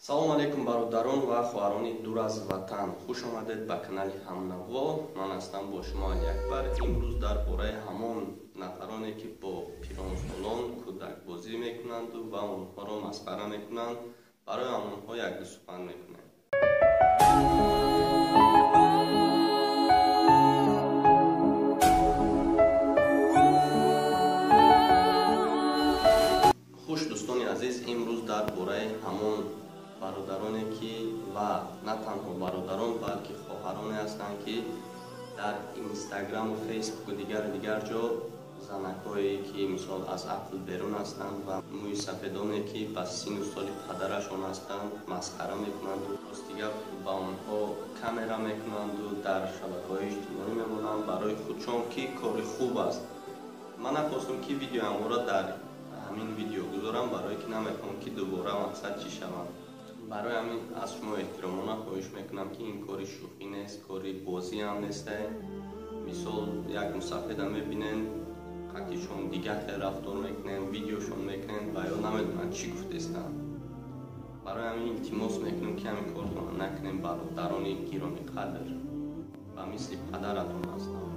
Салом алейкум, бародарон ва хоҳарони дур аз ватан. Хуш омадед ба канали Ҳамнаво. Ман ҳастам бо шумо Алиакбар. Имрӯз дар бораи ҳамон нафароне, ки бо пиронсолон кӯдакбозӣ мекунанду ва онҳоро масхара мекунанд, барои ҳамонҳо якду сухан мекунем. Хуш, дӯстони азиз, имрӯз дар бораи ҳамон бародароне ки ва на танҳо бародарон, балки хоҳароне ҳастанд, ки дар инстаграму фейсбуку дигару дигар ҷо занакҳое, ки мисол аз ақл берун ҳастанд ва мӯи сафедоне, ки ба сину соли падарашон ҳастанд, масхара мекунанду ростигап ба онҳо камера мекунанду дар шабакаҳои иҷтимоӣ мемонанд барои худшон, ки кори хуб аст. Ман нахостам, ки видеоаморо дар ҳамин видео гузорам, барое ки намехоҳам, ки дубора мақсад чӣ шаванд. Барои ҳамин аз шумо эҳтиромона хоҳиш мекунам, ки ин кори шӯхӣ нест, кори бозӣ ҳам несте. Мисол, як мусафеда мебинен, қатишон дигар хел рафтор мекунен, видеошон мекунен ва ё намедонанд чӣ гуфтестанд. Барои ҳамин илтимос мекунем, ки ҳамин кортона накунем. Бародарони гиромиқадр, ба мисли падаратон ҳастам.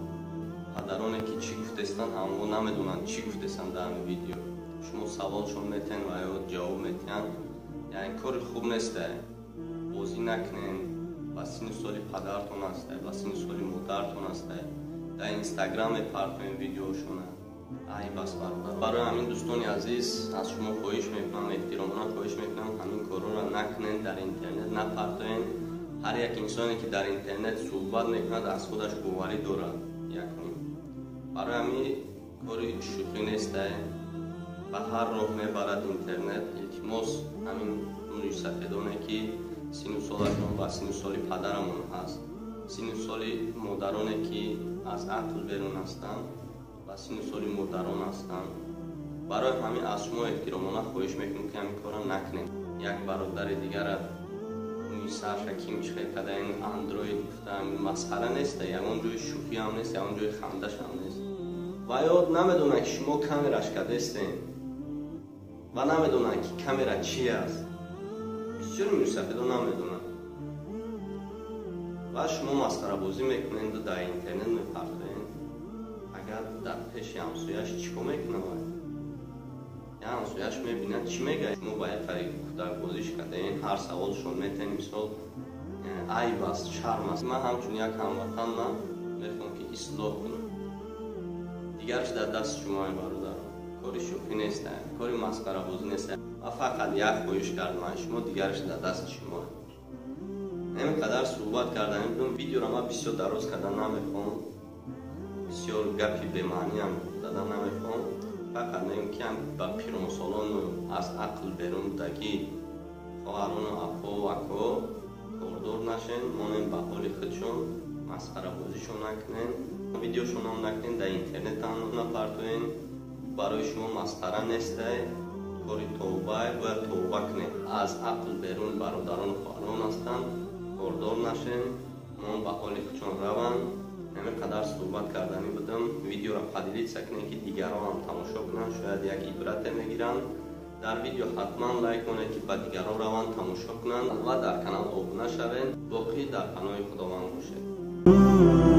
Падароне, ки чӣ гуфтестанд, ҳамво намедонанд чӣ гуфтестанд дар ҳамин видео. Шумо саволшон метиҳен ва ё ҷавоб метиҳанд. Яъне кори хуб несте, бозӣ накунен. Ба сину соли падартон ҳасте, ба сину соли модартон ҳасте, дар инстаграм мепартоем видеошона. Айб аст, бародар. Барои ҳамин, дӯстони азиз, аз шумо хоҳиш мекунам, эҳтиромона хоҳиш мекунам, ҳамин корҳоро накунен, дар интернет напартоен. Ҳар як инсоне, ки дар интернет суҳбат мекунад, аз худаш боварӣ дорад. Якум, барои ҳамин кори шӯхӣ несте, ба ҳар роҳ мебарад интернет. Илтимос, ҳамин мӯйсафедоне, ки сину солашон ба сину соли падарамон ҳаст, сину соли модароне, ки аз ақл берун ҳастанд, ба сину соли модарон ҳастанд, барои ҳамин аз шумо эҳтиромона хоҳиш мекунем, ки ҳамин корро накунем. Як бародари дигара мӯи сарша ким чихел карда, ин андроид гуфта, масхара неста, ягон ҷои шӯхӣ ҳам нест, ягон ҷои хандаш ҳам нест. Ва ё намедонанд, ки шумо камераш кардастем ва намедонанд, ки камера чи аст. Бисёри мӯйсафедо намедонанд ва шумо масхарабозӣ мекуненду дар интернет мепартоен. Агар дар пеши ҳамсояш чӣ кор мекунад, вай я ҳамсояш мебинад, чӣ мегӯяд? Шумо ба як тариқи кӯдакбозиш кардаен, ҳар саволшон метаҳен. Мисол, айб аст, шарм аст. Ман ҳамчун як ҳамватан ман мехоҳам, ки ислоҳ кунам. Дигарш дар дасти шумои, бародарон. Кори шӯхӣ нест, кори масхарабозӣ нест. Ва фақат як хоҳиш кардам аз шумо, дигараш дар дасти шумо. Ҳамин қадар суҳбат карданӣ будам. Видеоро ман бисёр дароз кардан намехоҳам, бисёр гапи бемаъниам задан намехоҳам. Фақат мегӯям, ки ҳам ба пиронсолону аз ақл берун будагӣ хоҳарону апову ако кордор нашен, монем ба ҳоли худшон, масхарабозишон накунен, видеошонам накунен, дар интернетам напартоен. Барои шумо масхара несте, кори тавбае, бояд тавба кунед. Аз ақл берун бародарону хоҳарон ҳастанд, кордор нашен, мон ба ҳоли худшон раванд. Ҳамин қадар суҳбат карданӣ будам. Видеоро поделиться кунед, ки дигарон ҳам тамошо кунанд, шояд як ибрате мегиранд. Дар видео ҳатман лайк монед, ки ба дигарон раванд, тамошо кунанд ва дар канал обуна шавед. Боқӣ дар паноҳи Худованд бошед.